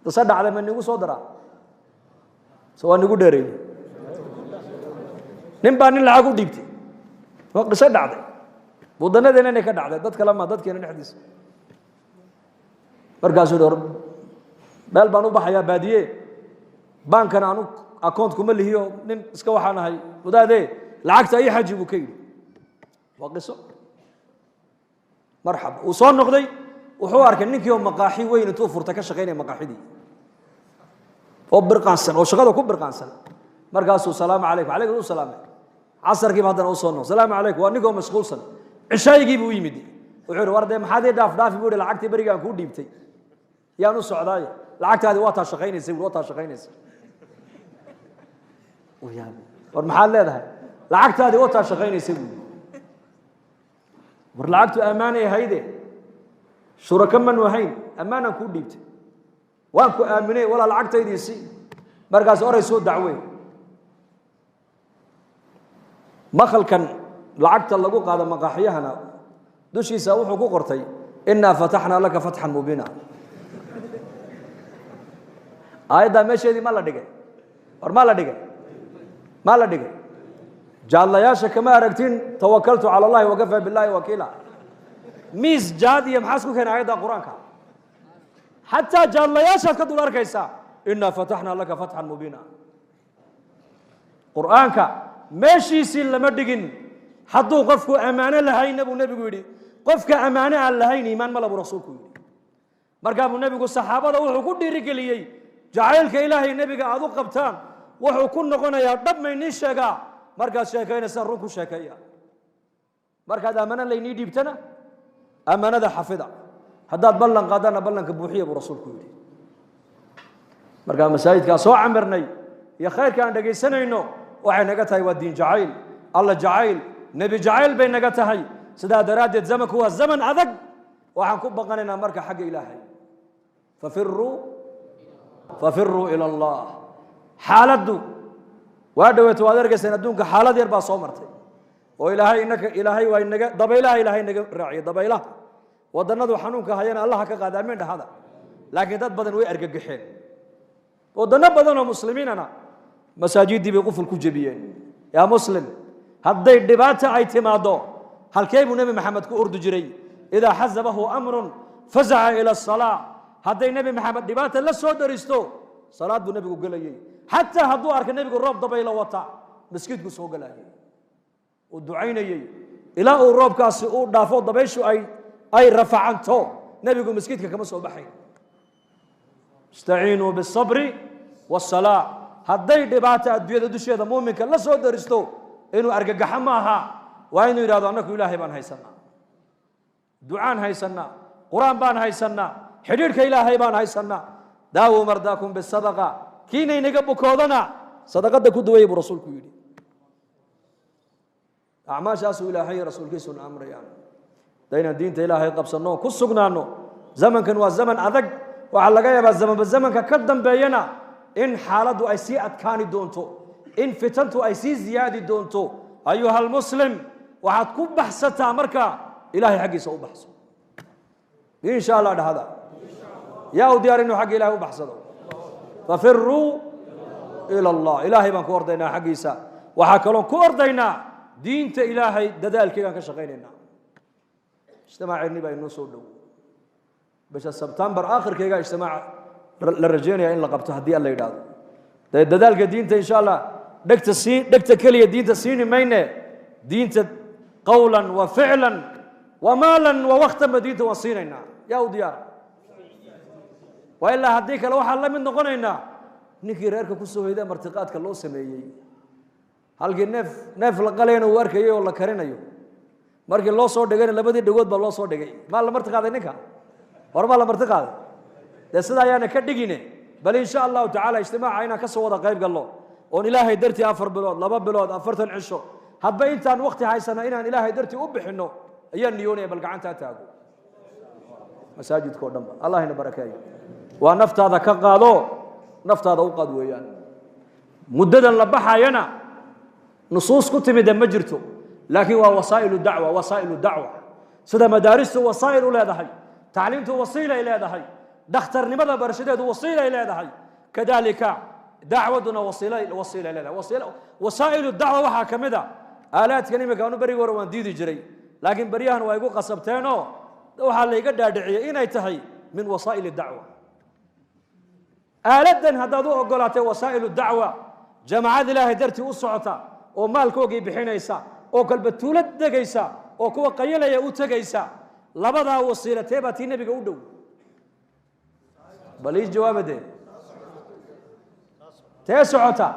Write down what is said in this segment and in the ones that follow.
Qiso dhacday ma nigu soo daraa? Se waa nigu dheereeyey. Nin baa nin lacag u dhiibtay. Waa qiso dhacday, wadanadeena inay ka dhacday, dad kale ma, dadkeena dhexdiisa. Markaasuu yidhi, "Hor meel baan u baxayaa baadiye, baankana anu account kuma lihiyo, nin iska waxaan ahay wadaadee, lacagta ii xaji," buu ka yidhi. Waa qiso. Marxaba, uu soo noqday, wuxuu arkay ninkii oo maqaaxi weyn intuu furtay ka shaqaynaya maqaaxidii, oo birqaansan, oo shaqada ku birqaansan. Markaasuu, "Salaamu calaykum." "Calaykum," u salaamay. Casarkiiba haddana u soo noq, "Salaamu calaykum." Waa ninkoo mashquulsan. Cishaygii buu u yimid. Wuxuu yidhi, "War dee maxaad ii dhaaf dhaafi?" buu yidhi. "Lacagtii berigaan kuu dhiibtay yaan u socdaaye, lacagtaadi waa taa shaqaynaysa," bui, "waa taa shaqaynaysa." Uu yaabay. "War maxaad leedahay?" "Lacagtaadii waa taa shaqaynaysa," buu yidhi. "War lacagtu ammaanay ahayde, shurako manu ahayn? Ammaanaan kuu dhiibtay, waan ku aaminay, walaa lacagtaydii si." Markaas oray soo dacwey. Makhalkan lacagta lagu qaado maqaaxiyahana dushiisa wuxuu ku qortay, "Innaa fataxnaa laka fatxan mubiina." Aayaddaa meesheedii ma la dhigay? War ma la dhigay? Ma la dhigay? Jaadlayaasha kama aragtin, "Tawakaltu cala allahi wakafaa billahi wakiila." Miis jaad iyo maxaa isku keenay aayadda Qur-aanka? Xataa jaadlayaashaad ka dul arkaysaa, "Innaa fataxnaa laka fatxan mubiina." Qur'aanka meeshiisii lama dhigin. Hadduu qofku ammaano lahayna, buu nebigu yidhi, qofka ammaano aan lahayn iimaan ma buu rasuulku yidhi. Markaa buu nebigu saxaabada wuxuu ku dhiirigeliyey, jacaylka Ilaahay nebiga aad u qabtaan wuxuu ku noqonayaa dhab. Maynii sheegaa? Markaad sheekaynaysaa run ku sheekeeya. Markaad ammaano laynii dhiibtana ammaanada xafida. Haddaad ballan qaadana ballanka buuxiya, buu rasuulku yidhi. Markaa masaajidkaa soo camirnay iyo khayrka aan dhegaysanayno waxay naga tahay waa diin jacayl, Alla jacayl, nebi jacayl bay naga tahay. Sidaa daraaddeed zamanku waa zaman adag. Waxaan ku baqanaynaa marka xagga Ilaahay. Fafiruu, fafiruu ila Allah. Xaaladdu waa dhaweeto, waad argaysaan adduunka xaalad yar baa soo martay oo Ilaahay inaka, Ilaahay waa inaga dabaylaha, Ilaahay naga raaciyo dabaylaha. Wadannadu xanuunka hayana Allaha ka qaada, amiin dhahada. Laakiin dad badan way argagaxeen. Waddanno badan oo muslimiinana masaajiddii bay quful ku jebiyeen. Yaa muslim, hadday dhibaata ay timaaddo, halkee buu Nebi Maxamed ku ordi jiray? "Idaa xasabahu amrun fazaca ila asalaa." Hadday Nebi Maxamed dhibaata la soo daristo, salaad buu nebigu gelayey. Xataa hadduu arka nebigu roob dabaylo wata, maskiidku soo gelayay, uu ducaynayey ilaa uu roobkaasi uu dhaafo, dabayshu ay rafacanto. Nebigu maskiidka kama soo baxayn. Istaciinuu bisabri wasalaa. Hadday dhibaato adduunyada dusheeda muuminka la soo daristo, inuu argagaxo maaha. Waa inuu yidhahdo, "Annaku Ilaahay baan haysanaa, ducaan haysanaa, Qur-aan baan haysanaa, xidhiidhka Ilaahay baan haysanaa." "Daawuu mardaakum bisadaqa." Kiina inaga bukoodana sadaqada ku duwaya, buu rasuulku yidhi. Acmaashaasuu Ilaahay rasuulkiisuna amrayaan hadaynaan diinta Ilaahay qabsanno, ku sugnaano. Zamankan waa zaman adag. Waxaa laga yaabaa zamanba zamanka ka dambeeyana in xaaladdu ay sii adkaani doonto, in fitantu ay sii ziyaadi doonto. Ayuha almuslim, waxaad ku baxsataa marka Ilahay xaggiisa u baxso. Insha Allah dhahada. Yaa u diyaar inuu xagga Ilahay u baxsado? Fafiruu ila Allah. Ilaahay baan ku ordaynaa xaggiisa. Waxaa kaloon ku ordaynaa diinta Ilaahay dadaalkeegaan ka shaqaynaynaa. Ijtimaaceennii baa inoo soo dhow. Bisha Sebtembar aakhirkeega ijtimaac la rajeynaya in la qabto, haddii Alla yidhaahdo. Dee dadaalka diinta, insha Allah, dhegta sii, dhegta keliya diinta siini mayne. Diinta qowlan wa ficlan wa maalan wa waktanba diinta waan siinaynaa. Yaa u diyaara? Waa ilaa haddii kale waxaan la mid noqonaynaa ninkii reerka ku soo hoyda, martiqaadka loo sameeyey, halkii neef neef la qalayna uu arkayay oo la karinayo. Markii loo soo dhigayna labadii dhagood baa loo soo dhigay. Maa la marti qaaday ninka? Hore maa la marti qaaday? Dee sida ayaana ka dhigine. Bal insha Allahu tacala ijtimaaca inaan ka soo wada qayb gallo oon Ilaahay dartii 4 bilood, 2 bilood, 40 cisho, hadba intaan wakti haysana inaan Ilaahay dartii u bixinno ayaan niyoonaya. Bal gacantaa taago masaajidka o dhan ba. Allah ina barakeeyo. Waa naftaada ka qaado, naftaada u qaad weeyaan. Muddadan la baxayana nusuus ku timida ma jirto, laakiin waa wasaa'ilu dacwa. Wasaa'ilu dacwa, sida madaaristu wasaa'il u leedahay, tacliimtu wasiilay leedahay. Dhakhtarnimada barashadeedu wasiilay leedahay. Kadaalika dacwaduna wasiilay leedahay. Wasaa'ilu dacwa waxaa ka mid a aalaadkan iminka anu berigi hore waan diidi jiray, laakiin beryahan waa igu qasabteenoo waxaa layga dhaadhiciyey inay tahay min wasaa'ili dacwa. Aaladdan haddaad u ogolaatay wasaa'ilu dacwa, jamaacad ilaahay dartii u socota oo maalkoogii bixinaysa oo kalba tuulo degaysa oo kuwa qayalaya u tegaysa, labadaa wasiila tee baa tii nebiga u dhow? Bal ii jawaaba dee, tee socota?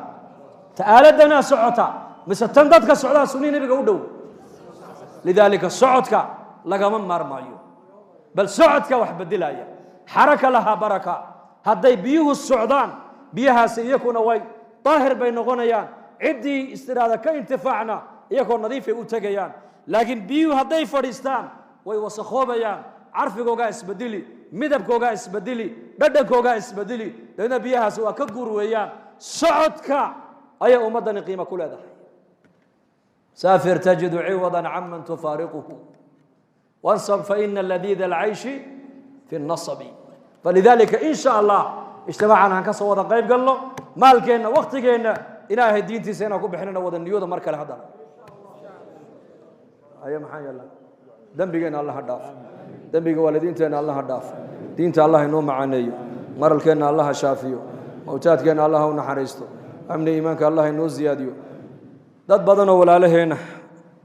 Ta aaladdanaa socota mise tan dadka socdaa sunnihii nebiga u dhow? Lidaalika socodka lagama maarmaayo, bal socodka wax bedilaya. Xaraka lahaa baraka. Hadday biyuhu socdaan, biyahaasi iyakuna way daahir bay noqonayaan, ciddii istiraada ka intifaacna iyakoo nadiifay u tegayaan. Laakiin biyuhu hadday fadhiistaan way wasakhoobayaan, carfigoogaa isbedeli, midabkoogaa isbedeli, dhadhankoogaa isbedeli, dabeedna biyahaasi waa ka guur weeyaan. Socodka ayay ummaddani qiimo ku leedahay. Saafir tajidu ciwadan caman tufaariquhu, wansab faina ladiida alcayshi fi nasabi. Falidaalika in sha allah ijtimaacan aan ka soo wada qayb galno, maalkeenna, waktigeenna ilaahay diintiisa inaan ku bixinana wada niyooda. Mar kale haddana ayo maxaa yeela, dembigeenna allaha dhaaf, dembiga waalidiinteenna allaha dhaaf, diinta allah inoo macaaneeyo, maralkeenna allaha shaafiyo, mawtaadkeenna allaha u naxariisto, amni iimaanka allah inoo ziyaadiyo. Dad badanoo walaalaheenna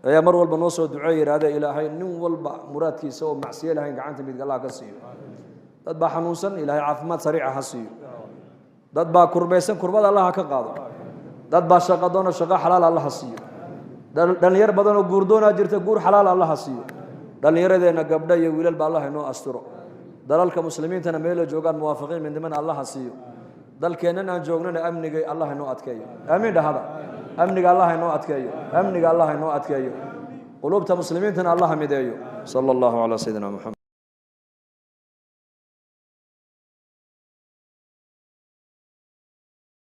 ayaa mar walba noo soo duceey, yidhaahda ilaahay nin walba muraadkiisa oo macsiyo lahayn gacanta midig allah ka siiyo. Dad baa xanuunsan, ilaahay caafimaad sariica ha siiyo. Dad baa kurbaysan, kurbada allah ha ka qaado. Dad baa shaqo doono, shaqo xalaal allah ha siiyo. Dhallinyar badan oo guurdoonaa jirta, guur xalaal allah ha siiyo. Dhallinyaradeenna gabdho iyo wiilal ba allah inoo asturo. Dalalka muslimiintana meela joogaan muwaafiqiin midnimana allah ha siiyo. Dalkeennan aan joognana amniga allah inoo adkeeyo. Aamiin dhahada. Amniga allah inoo adkeeyo, amniga allah inoo adkeeyo, quluubta muslimiintana allah mideeyo. Sala allahu calaa sayidina Moxamed.